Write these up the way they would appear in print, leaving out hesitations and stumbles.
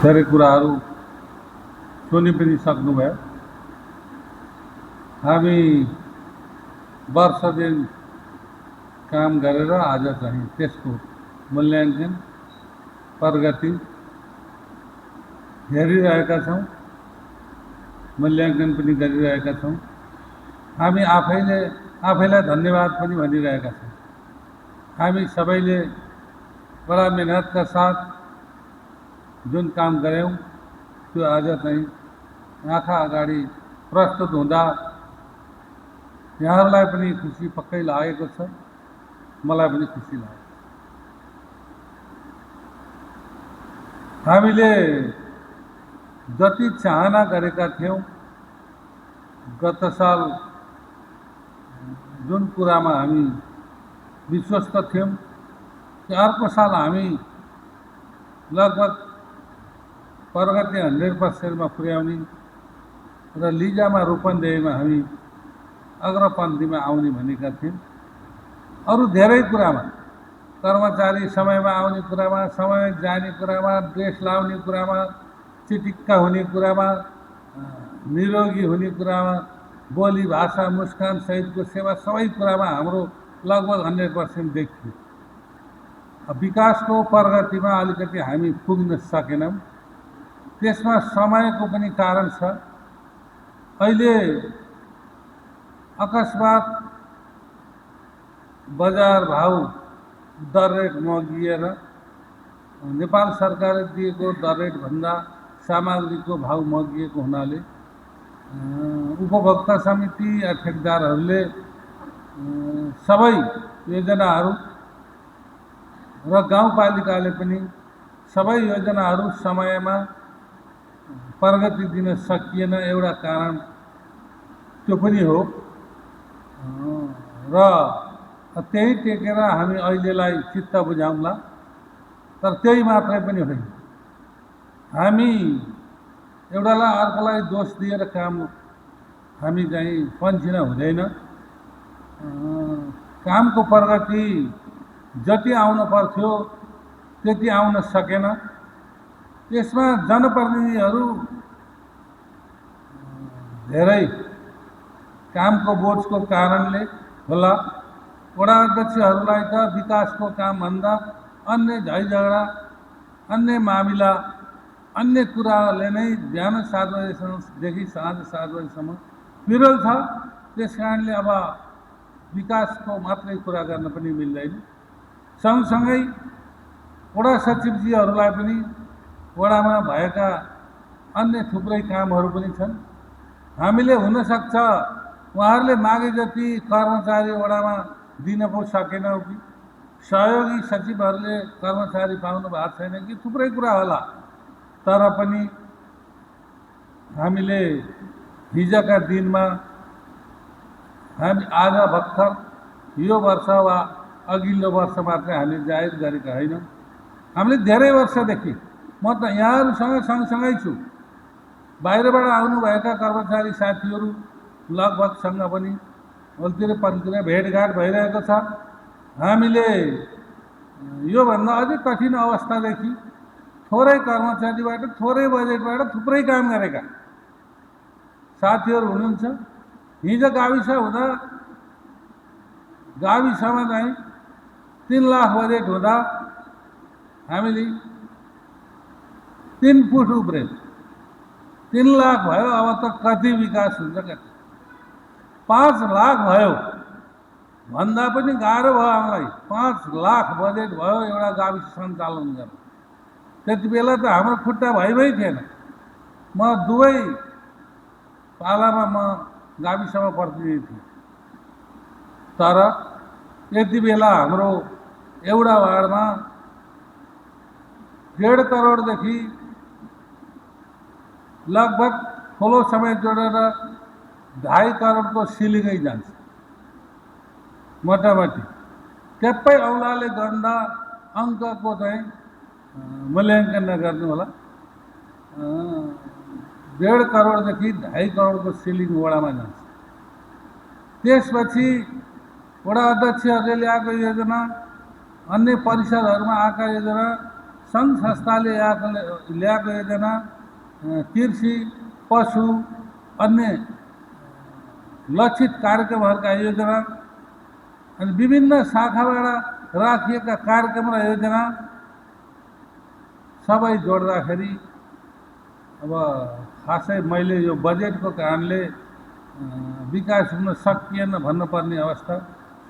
धेरै कुराहरू सुनि पनि सक्नुभयो। हामी वर्ष दिन काम गरेर आज चाहिँ त्यसको मूल्याङ्कन प्रगति हेरिरहेका छौँ, मूल्याङ्कन पनि गरिरहेका छौँ। हामी आफैलाई धन्यवाद पनि भनिरहेका छौँ। हामी सबैले बडा मेहनतका साथ जुन काम गऱ्यौँ त्यो आज चाहिँ आँखा अगाडि प्रस्तुत हुँदा यहाँहरूलाई पनि खुसी पक्कै लागेको छ, मलाई पनि खुसी लाग्यो। हामीले जति चाहना गरेका थियौँ गत साल जुन कुरामा हामी विश्वस्त थियौँ त्यो अर्को साल हामी लगभग प्रगति 100%मा पुर्याउने र लिजामा रूपन्देहीमा हामी अग्रपन्थीमा आउने भनेका थियौँ। अरू धेरै कुरामा कर्मचारी समयमा आउने कुरामा, समयमा जाने कुरामा, ड्रेस लाउने कुरामा, चिटिक्क हुने कुरामा, निरोगी हुने कुरामा, बोली भाषा मुस्कान सहितको सेवा सबै कुरामा हाम्रो लगभग 100% देखियो। विकासको प्रगतिमा अलिकति हामी पुग्न सकेनौँ। त्यसमा समयको पनि कारण छ। अहिले अकस्मात बजार भाउ दर रेट मगिएर नेपाल सरकारले दिएको दर रेटभन्दा सामग्रीको भाउ मगिएको हुनाले उपभोक्ता समिति या ठेकदारहरूले सबै योजनाहरू र गाउँपालिकाले पनि सबै योजनाहरू समयमा प्रगति दिन सकिएन। एउटा कारण त्यो पनि हो र त्यही टेकेर हामी अहिलेलाई चित्त बुझाउँला। तर त्यही मात्रै पनि होइन, हामी एउटालाई अर्कोलाई दोष दिएर काम हामी चाहिँ पन्छिन हुँदैन। कामको प्रगति जति आउन पर्थ्यो त्यति आउन सकेन। यसमा जनप्रतिनिधिहरू धेरै कामको बोझको कारणले होला। वडा अध्यक्षहरूलाई त विकासको कामभन्दा अन्य झैझगडा, अन्य मामिला, अन्य कुराले नै बिहान 7 बजेदेखि साँझ 7 बजेसम्म पिरोल छ। त्यस कारणले अब विकासको मात्रै कुरा गर्न पनि मिल्दैन। सँगसँगै वडा सचिवजीहरूलाई पनि वडामा भएका अन्य थुप्रै कामहरू पनि छन्। हामीले हुनसक्छ उहाँहरूले मागे जति कर्मचारी वडामा दिन पो सकेनौँ कि सहयोगी सचिवहरूले कर्मचारी पाउनु भएको छैन कि थुप्रै कुरा होला। तर पनि हामीले हिजोका दिनमा हामी आज भर्खर यो वर्ष वा अघिल्लो वर्ष मात्रै हामीले जाहेर गरेका होइनौँ। हामीले धेरै वर्षदेखि, म त यहाँहरूसँग सँगसँगै छु, बाहिरबाट आउनुभएका कर्मचारी साथीहरू लगभगसँग पनि वलतिर पलतिर भेटघाट भइरहेको छ। हामीले योभन्दा अझै कठिन अवस्थादेखि थोरै कर्मचारीबाट, थोरै बजेटबाट थुप्रै काम गरेका साथीहरू हुनुहुन्छ। हिजो गाविस हुँदा गाविसमा चाहिँ 3 लाख बजेट हुँदा हामीले 3 फुट उब्रेन 3 लाख भयो। अब त कति विकास हुन्छ, कति 5 लाख भयो भन्दा पनि गाह्रो भयो हामीलाई। 5 लाख बजेट भयो एउटा गाविस सञ्चालन गर्न। त्यति बेला त हाम्रो खुट्टा भइमै थिएन। म दुवै पालामा म गाविसमा प्रतिनिधि थिएँ। तर यति बेला हाम्रो एउटा वार्डमा 1.5 करोडदेखि लगभग ठुलो समय जोडेर 2.5 करोडको सिलिङै जान्छ मोटामोटी। ट्याप्पै औँलाले गर्दा अङ्कको चाहिँ मूल्याङ्कन नगर्नु होला। 1.5 करोडदेखि 2.5 करोडको सिलिङ वडामा जान्छ। त्यसपछि वडा अध्यक्षहरूले ल्याएको योजना, अन्य परिषदहरूमा आएका योजना सङ्घ संस्थाले ल्याएको योजना कृषि पशु अन्य लक्षित कार्यक्रमहरूका योजना अनि विभिन्न शाखाबाट राखिएका कार्यक्रम र योजना सबै जोड्दाखेरि अब खासै मैले यो बजेटको कारणले विकास हुन सकिएन भन्नुपर्ने अवस्था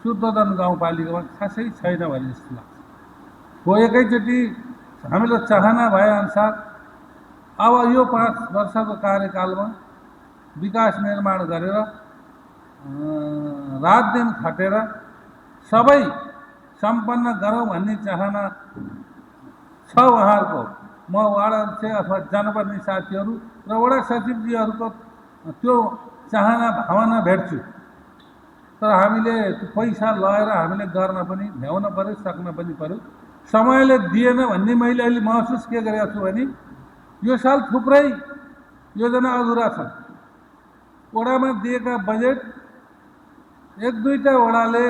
शुद्धोदन गाउँपालिकामा खासै छैन भने जस्तो लाग्छ। हो एकैचोटि हामीले चाहना भएअनुसार अब यो 5 वर्षको कार्यकालमा विकास निर्माण गरेर रात दिन खटेर सबै सम्पन्न गरौँ भन्ने चाहना छ उहाँहरूको। म वडा अध्यक्ष अथवा जनप्रतिनिधि साथीहरू र वडा सचिवजीहरूको त्यो चाहना भावना भेट्छु। तर हामीले त्यो पैसा लगाएर हामीले गर्न पनि भ्याउन पर्यो, सक्न पनि पर्यो। समयले दिएन भन्ने मैले अहिले महसुस के गरेको छु भने यो साल थुप्रै योजना अधुरा छन्। वडामा दिएका बजेट 1-2टा वडाले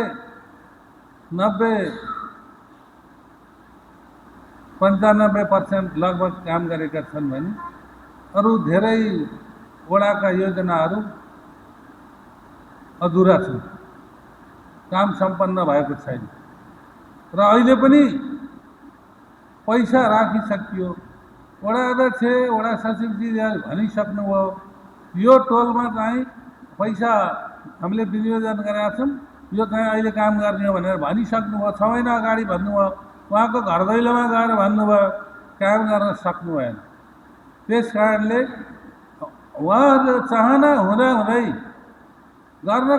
90-95% लगभग काम गरेका छन् भने अरू धेरै वडाका योजनाहरू अधुरा छन्, काम सम्पन्न भएको छैन। र अहिले पनि पैसा राखिसकियो। वडा अध्यक्ष वडा सचिवजीले भनिसक्नुभयो यो टोलमा चाहिँ पैसा हामीले विनियोजन गरेका छौँ, यो चाहिँ अहिले काम गर्ने हो भनेर भनिसक्नुभयो। 6 महिना अगाडि भन्नुभयो। उहाँको घर दैलोमा गएर भन्नुभयो, काम गर्न सक्नु भएन। त्यस कारणले उहाँहरूले चाहना हुँदै गर्न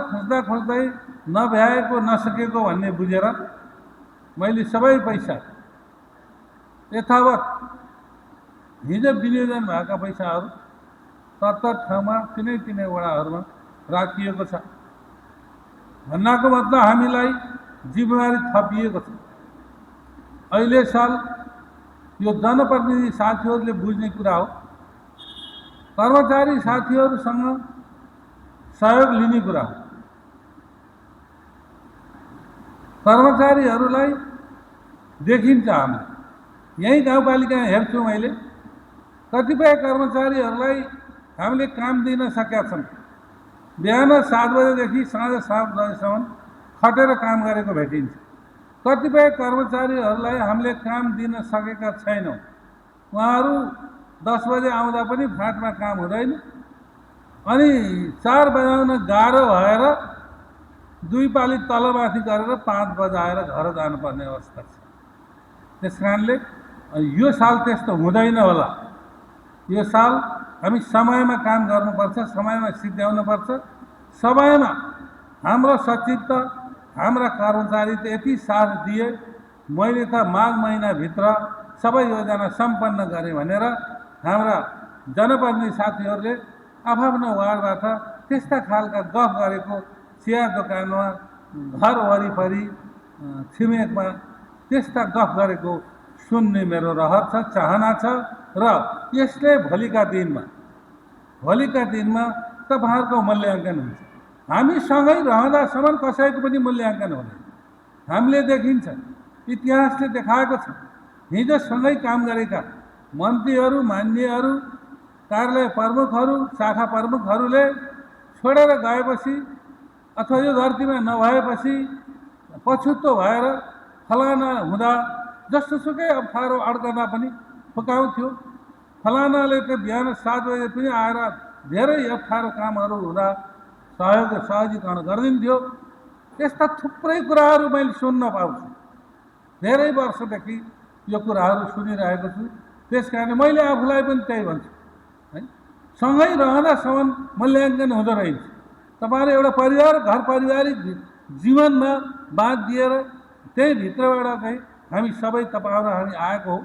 खोज्दै नभ्याएको नसकेको भन्ने बुझेर मैले सबै पैसा यथावत हिजो विनियोजन भएका पैसाहरू तत्त ठाउँमा तिनै वडाहरूमा राखिएको छ। भन्नाको मतलब हामीलाई जिम्मेवारी थपिएको छ। अहिले साल यो जनप्रतिनिधि साथीहरूले बुझ्ने कुरा हो, कर्मचारी साथीहरूसँग सहयोग लिने कुरा हो। कर्मचारीहरूलाई देखिन्छ, हामीले यही गाउँपालिका हेर्छु मैले कतिपय कर्मचारीहरूलाई हामीले काम दिन सकेका छन्। बिहान 7 बजेदेखि साँझ 7 बजेसम्म खटेर काम गरेको भेटिन्छ। कतिपय कर्मचारीहरूलाई हामीले काम दिन सकेका छैनौँ। उहाँहरू 10 बजे आउँदा पनि फाँटमा काम हुँदैन अनि 4 बजाउन गाह्रो भएर 2 पाली तलमाथि गरेर 5 बजाएर घर जानुपर्ने अवस्था छ। त्यस कारणले यो साल त्यस्तो हुँदैन होला। यो साल हामी समयमा काम गर्नुपर्छ, समयमा सिद्ध्याउनुपर्छ। समयमा हाम्रो सचिव त हाम्रा कर्मचारी त यति साथ दिए, मैले त माघ महिनाभित्र सबै योजना सम्पन्न गरेँ भनेर हाम्रा जनप्रतिनिधि साथीहरूले आफ्नो वार्डबाट त्यस्ता खालका गफ गरेको, चिया दोकानमा घर वरिपरि छिमेकमा त्यस्ता गफ गरेको सुन्ने मेरो रहर छ, चाहना छ। र यसले भोलिका दिनमा तपाईँहरूको मूल्याङ्कन हुन्छ। हामी सँगै रहँदासम्म कसैको पनि मूल्याङ्कन हुँदैन। हामीले देखिन्छ, इतिहासले देखाएको छ, हिजो सँगै काम गरेका मन्त्रीहरू, मान्यहरू, कार्यालय प्रमुखहरू, शाखा प्रमुखहरूले छोडेर गएपछि अथवा यो धरतीमा नभएपछि पछुतो भएर फलाना हुँदा जस्तोसुकै अप्ठ्यारो अड्कँदा पनि फुकाउँथ्यो। फलानाले त बिहान 7 बजे पनि आएर धेरै अप्ठ्यारो कामहरू हुँदा सहजीकरण गरिदिन्थ्यो। यस्ता थुप्रै कुराहरू मैले सुन्न पाउँछु। धेरै वर्षदेखि यो कुराहरू सुनिरहेको छु। त्यस कारण मैले आफूलाई पनि त्यही भन्छु है, सँगै रहँदासम्म मूल्याङ्कन हुँदो रहेछ। तपाईँहरू एउटा परिवार, घर पारिवारिक जीवनमा बाँध दिएर त्यही भित्रबाट चाहिँ हामी सबै तपाईँहरू हामी आएको हो।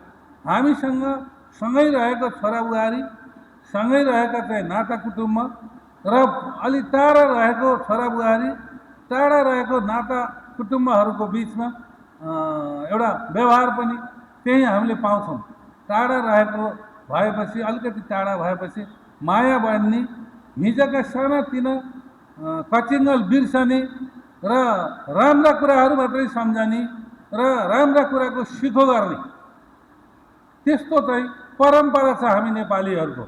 हामीसँग सँगै रहेको छोराबुहारी, सँगै रहेका चाहिँ नाता कुटुम्ब र अलि टाढा रहेको छोराबुहारी, टाढा रहेको नाता कुटुम्बहरूको बिचमा एउटा व्यवहार पनि त्यही हामीले पाउँछौँ। टाढा रहेको भएपछि, अलिकति टाढा भएपछि माया बढ्ने, हिजोका सानातिना कचिङ्गल बिर्सने र राम्रा कुराहरू मात्रै सम्झने र राम्रा कुराको सिखो गर्ने, त्यस्तो चाहिँ परम्परा छ हामी नेपालीहरूको।